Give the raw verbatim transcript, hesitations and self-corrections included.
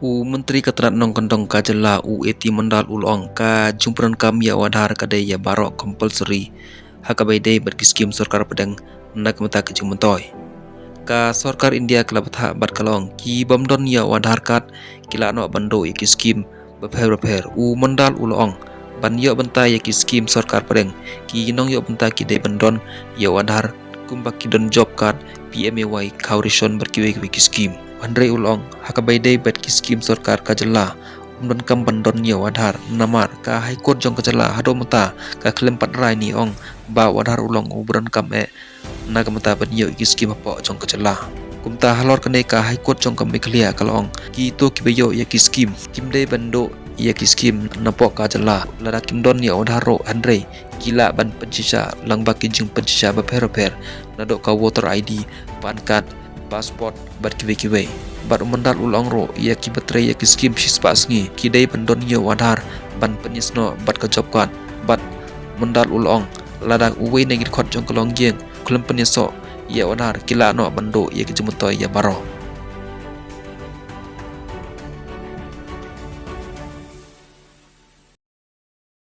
U Myntri ka tnat nongkyndong ka jylla u A T Mandal u la ong ka jingpyndonkam ïa u Aadhaar ka dei ïa baroh, compulsory, ha kaba ïadei bad ki skim sorkar pdeng na ka bynta ka jingmyntoi. Ka sorkar India ka la bthah bad ka la ong ki bym don ïa u Aadhaar card ki lah noh ban duh ïa ki skim bapher bapher. U Mandal u la ong ban ïoh bynta ïa ki skim sorkar pdeng, ki nongïoh bynta ki dei ban don ïa u Aadhaar, kumba ki don job card, P M A Y, Ghav Ration bad kiwei kiwei ki skim. Hynrei u la ong ha kaba ïadei bad ki skim sorkar ka jylla, ym donkam ban don ïa u Aadhaar, namar ka High Court jong ka jylla haduh mynta ka khlem pat rai ne ong ba u Aadhaar u long uba donkam eh na ka bynta ban ïoh ïa ki skim hapoh jong ka jylla. Kumta halor kane ka High Court jong ka Meghalaya ka la ong kito kiba ïoh ïa ki skim kim dei ban duh ïa ki skim napoh ka jylla. Lada kim don ïa u Aadhaar ruh, hynrei ki lah ban pynshisha lyngba ki jingpynshisha bapher bapher, naduh ka voter I D, PAN card, passport bad kiwei kiwei. Bad u Mandal u la ong ruh ïa kiba trei ïa ki skim shispah sngi ki dei ban don ïa u Aadhaar ban pynïasnoh bad ka job card. Bad u Mandal u la ong lada uwei na ki dkhot jong ka longïing u khlem pynïasoh ïa u Aadhaar, ki lah noh ban duh ïa ki jingmyntoi ïa baroh.